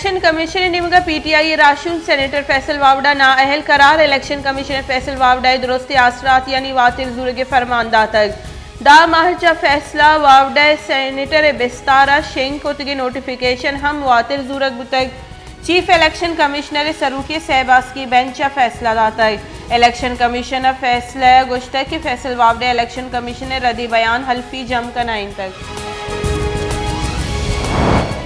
Election commission ءِ نیمگ ءَ پی ٹی آئی ءِ راہشون سینیٹر فیصل واوڈا نااہل قرار۔ الیکشن کمیشن ءَ فیصل واوڈا ءِ درستیں آسراتی آنی واتر زورگ ءِ فرمان داتگ۔ دہ ماہ چہ فیصلہ واوڈا ءِ سینیٹر ءِ بستار ءَ شنگ کتگیں نوٹیفکیشن ہم واتر زورگ بوتگ۔ چیف الیکشن کمشنر ءِ سروکی ءَ سئے باسکی بینچ ءَ فیصلہ داتگ۔ الیکشن کمیشن ءِ فیصلہ ءَ گوشتگ کہ فیصل واوڈا ءَ الیکشن کمیشن ءِ ردی بیان حلفی جم کنائینتگ۔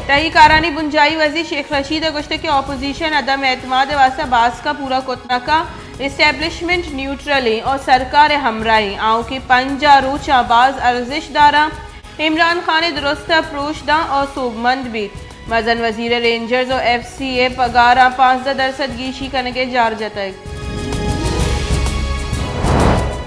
تہی کارانی بنجاہی وزیر شیخ رشید ءَ گوشتگ کہ اپوزیشن عدم اعتماد ءِ واستہ باسک ءَ پورا کت نہ کنت، اسٹیبلشمنٹ نیوٹرل ایں اور سرکار ءِ ہمراہ ایں، آؤکیں پنجاہ روچ ءَ باز ارزشت داراں۔ عمران خان ءَ درست ءَ پروش داں اور سوبمند بیت۔ مزن وزیر ءَ رینجرز و ایف سی ءِ پگاراں پانزدہ درسد گیشی کنگ ءِ جار جتگ۔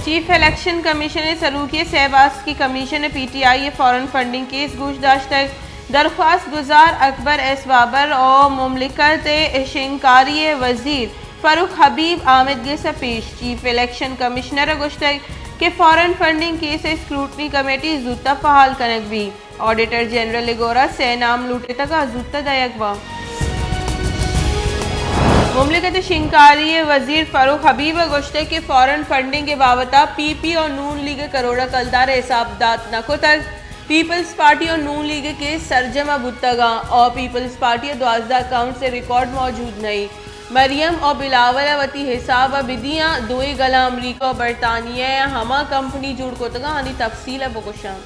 چیف الیکشن کمیشن ءِ سروکی ءَ سئے باسکی کمیشن ءِ پی ٹی آئی ءِ فارن فنڈنگ کیس گوش داشتگ۔ درخواست گزار اکبر ایس بابر و مملکت ءِ شنگکاری ءِ وزیر فاروق حبیب آمدگس ءَ پیش۔ چیف الیکشن کمشنر ءَ گوشتگ کہ فارن فنڈنگ کیس ءِ اسکروٹنی کمیٹی زوت ءَ فعال کنگ بیت۔ آڈیٹر جنرل ءِ گورا سئے نام لوٹتگ ءَ زوت ءَ دئیگ باں۔ مملکت ءِ شنگکاری ءِ وزیر فاروق حبیب ءَ گوشتگ کہ فارن فنڈنگ ءِ بابت ءَ پی پی ءُ نون لیگ ءِ کروڑ ءَ کلدار ءِ حساب دات نہ کتگ۔ پیپلز پارٹی ءُ نون لیگ ءِ کیس سرجم ءَ بوتگ اَنت ءُ پیپلز پارٹی ءَ دوازدہ اکاؤنٹس ءِ ریکارڈ موجود نہ اِنت۔ مریم ءُ بلاول ءَ وتی حساب ءَ بدیاں، دوئیں گلاں امریکہ ءُ برطانیہ ءَ ہما کمپنی جوڑ کتگ اَنت، آنی تفصیل ءَ بگوشاں۔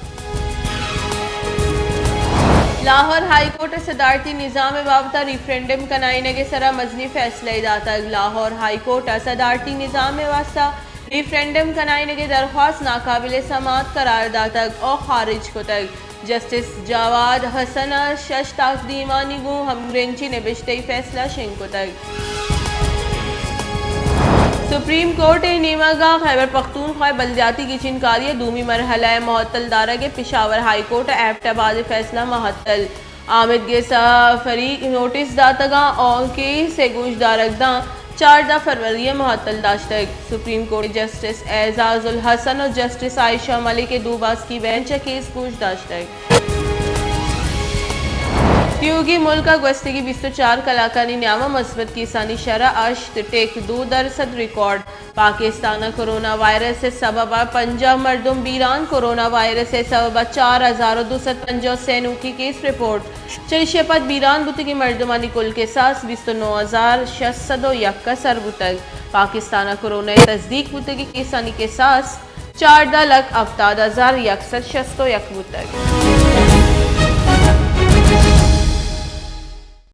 لاہور ہائی کورٹ ءَ صدارتی نظام ءِ بابت ءَ ریفرنڈم کنائینگ ءِ سرا مزنیں فیصلہ ئے داتگ۔ لاہور ہائی کورٹ ءَ صدارتی نظام ءِ واستہ ریفرنڈم کنائینگ ءِ درخواست ناقابل سماعت قرار داتگ ءُ خارج کتگ۔ جسٹس جواد حسن ءَ شش تاکدیمانی گوں ہمگرنچی نبشتہ‌ای فیصلہ شنگ کتگ۔ سپریم کورٹ ءِ نیمگ ءَ خیبر پختونخوا ءِ بلدیاتی گچینکاری ءِ دومی مرحلہ ءِ معطل دارگ ءِ پشاور ہائی کورٹ ءِ ایبٹ آباد ءِ فیصلہ معطل۔ آمدگس ءَ فریق نوٹس داتگ اَنت ءُ کیس ءِ گوشدارگ داں چاردہ فروری ءَ معطل داشتگ۔ سپریم کورٹ ءِ جسٹس اعزاز الحسن ءُ جسٹس عائشہ ملک ءِ دو باسکی بینچ ءَ کیس گوش داشتگ۔ تیوگیں ملک ءَ گوستگیں بیست ءُ چار کلاکانی نیام ءَ مثبت کیسانی شرح ہشت ٹک دو درسد ریکارڈ۔ پاکستان ءَ کرونا وائرس ءِ سبب ءَ پنجاہ مردم بیران، کرونا وائرس ءِ سبب ءَ چار ہزار ءُ دو سد پنجاہ ءُ سے نوکیں کیس رپورٹ۔ چہ ایشی ءَ پد بیران بوتگیں مردمانی کل کساس بیست ءُ نو ہزار شش سد ءُ یک ءَ سر بوتگ۔ پاکستان ءَ کرونا ءِ تصدیق بوتگیں کیسانی کساس چاردہ لکھ ہپتاد ہزار یک سد شست ءُ یک بوتگ۔